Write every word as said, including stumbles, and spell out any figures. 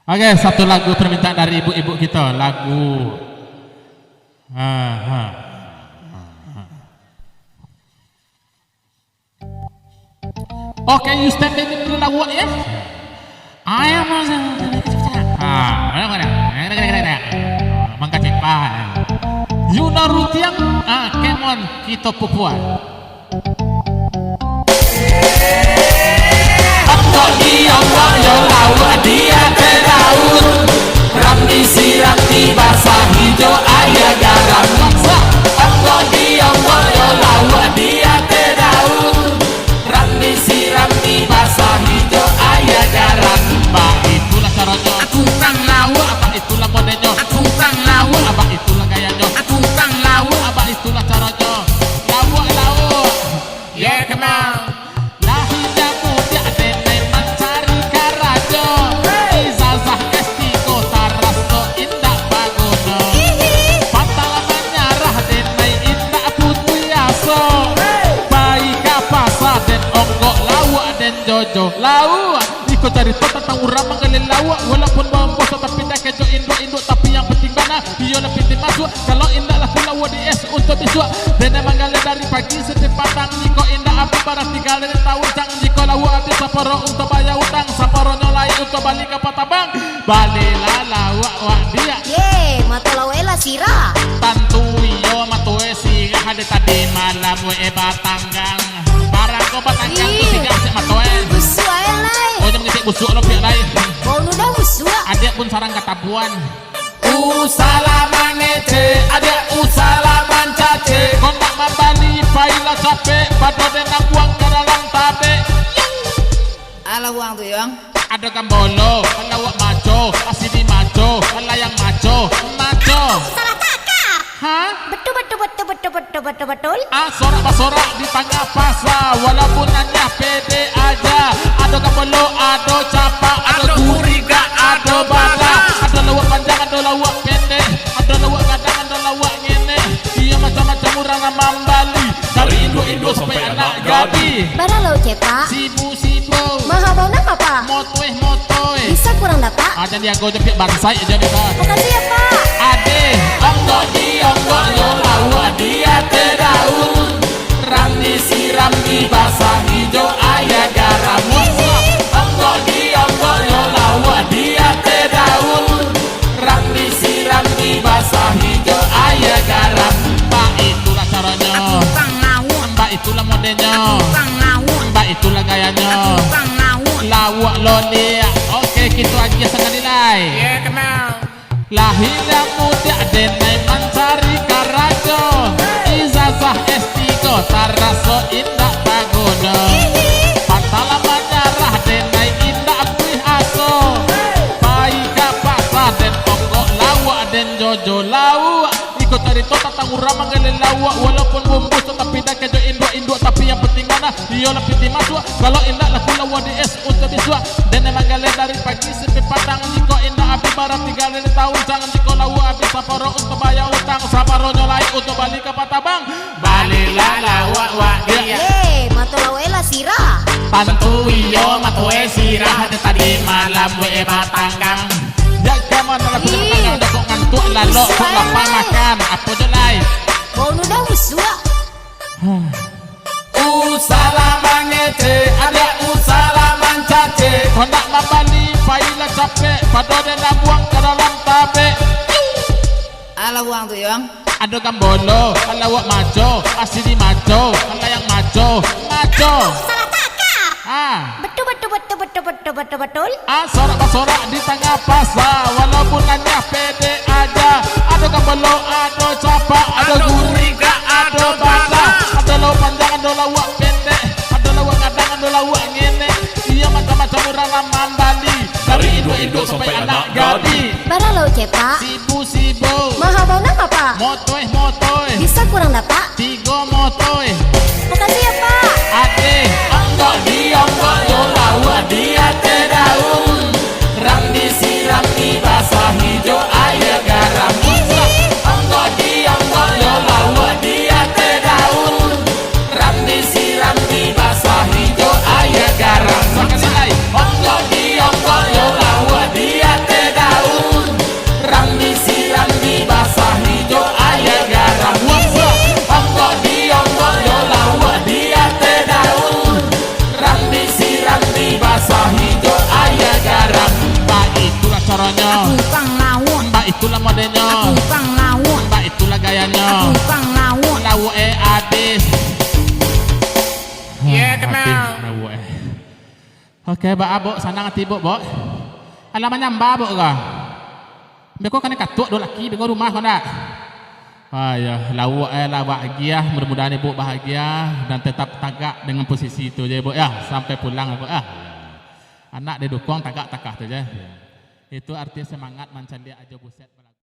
Oke, satu lagu permintaan dari ibu-ibu kita, lagu. Ha, ha. Oke, you stand by dulu lah, Wak, ya. Ayam. Ah, mana, mana? Mangkacik, Pak. Yuna Rutiang, ah, come on, kita pupuan. Onggok di onggok yo, lauak di ateh daun. Rambi si rambi basah ijo aia garam. Onggok di onggok yo, lauak di ateh daun. Rambi si rambi basah ijo aia garam. Baitulah caronyo. Aku tang lauak. Baitulah modelnyo. Aku tang lauak. Baitulah gayanyo. Aku tang lauak. Baitulah caronyo. Lauak, lauak. Yeah, come on. Lahia mudiak denai mancari karajo. Hey! Ijazah S tigo taraso indak baguno. Hihi. Pantang manyarah denai indak putuih aso. Hey! Pai ka pasa den onggok lauak den jojo. Lauak. Iko carito tantang urang manggaleh lauak. Walaupun baumua tapi dah kejo induak-induak, tapi yang penting bana. Iyo lah pintu masuak, kalau indak laku lauak di es untuak bisuak. Denai manggaleh dari pagi sampai patang, jikok indak abih barati galeh tauncang. Jikok lauak abih saparo untuak bayar utang, saparonyo lai untuak bali kapa tabang. Balilah lauak wak diak. Ye, mato lauak e lah sirah. Tantu iyo mato e sirah, ado tadi malam we e batanggang. Barang ko batanggang tu Ih, sirah cek mato e. Busuak e lai. Oh, jangan ngecek busuak lo piak lai. Bau nudah busuak. Adiak pun sarang katabuan. Usah lah mangecek, adiak usah lah mancacek. Kok nak mambali, pailah capek, pado den nan buang ka dalam tabek. Alah buang tu, Yong. Ado gambolo, lauak maco, asidi maco, layang maco, maco. Salah takar. Ha? Betul, betul, betul, betul, betul, betul, betul. Ah, sorak basorak di tangah pasa, walaupun hanya pede aja. Ado gambolo, ado capak, ado gurigak, ado bala. Ado lauak panjang, ado lauak pendek, ado lauak gadang, ado lauak ngenek. Iyo macam-macam urang nan mambali, dari induak-induak sampai anak gadih. Bara lauak cepak. Sibu-sibu. Maha bau nama, Pak? Motoeh-motoeh. Bisa kurang dapat? Aja diago jo piak bangsai aja deh, Pak. Makasih ya, Pak. Ade, onggok di onggok yo, lauak di ateh daun. Rambi si rambi basah ijo aia garam. Hihi. Onggok di onggok yo, lauak di ateh daun. Rambi si rambi basah ijo aia garam. Baitulah caronyo. Aku tang lauak. Baitulah modelnyo. Aku tang lauak. Baitulah gayanyo. Aku tang lauak. Lauak lo liak. Oke, kito agiah sakali lai. Ye, kenal. Lahia mudiak denai mancari karajo. Ijazah S tigo taraso indak baguno. Hihi. Pantang lah manyarah denai indak puih aso. Pai ka pasa den onggok lauak den jojo lauak. Iko carito tantang urang manggaleh lauak, walaupun bumbu tatapi dah kejo induak-induak, tapi yang penting bana, iyo lah pintu masuak. Kalau indak laku lauak di es untuak bisuak. Denai manggaleh dari pagi sampai patang, jikok indak abih barati galeh tauncang, jikok lauak abih saparo untuak bayar utang, saparonyo lai untuak bali kapa tabang. Balilah lauak wak diak. Ye, mato lauak e lah sirah. Tantu iyo mato e sirah, ado tadi malam we e batanggang. Jak ka mano lah punya batanggang, dah kok ngantuak lalok, kok lapar makan, apo jo lai. Bau nudah busuak. Usah lah mangecek, adiak usah lah mancacek. Kok nak mambali, pailah capek, pado den lah buang ka dalam tabek. Alah buang tu, Yong. Ado gambolo, lauak maco, asidi maco, layang maco, maco. Salah takar. Ah. Betul, betul, betul, betul, betul, betul, betul. Ah, sorak basorak di tangah pasa, walaupun hanya pede aja. Ado gambolo, ado capak, ado gurigak, ado bala. Ado lauak panjang, ado lauak pendek, ado lauak gadang, ado lauak ngenek. Iyo macam-macam urang lah mambali, dari induak-induak sampai anak gadih. Bara lauak cepak. Sibu-sibu. Maha bau nama, Pak? Motoeh-motoeh. Bisa kurang dapat? Tigo motoeh. Makasih ya, Pak. Ade, onggok di onggok yo, lauak di ateh daun. Rambi si rambi basah ijo aia garam. Onggok di onggok yo, lauak di ateh daun. Rambi si rambi basah ijo aia garam. Sakali lai. Onggok di onggok yo, lauak di ateh Tukang lauak. Lauak eh abih. Ya, kenal. Abih lauak eh. Oke, baa, Buk, sanang ati Buk, Buk. Alah manyamba Buk ka. Beko kanai katuak do laki, beko rumah ko ndak? Ah, ya, lauak eh lah bahagia, mudah-mudahan Ibuk bahagia dan tetap tagak dengan posisi itu je, Buk, ya, sampai pulang, Buk, ah. Anak didukuang tagak takah tu je. Itu arti semangat mancaliak ajo buset.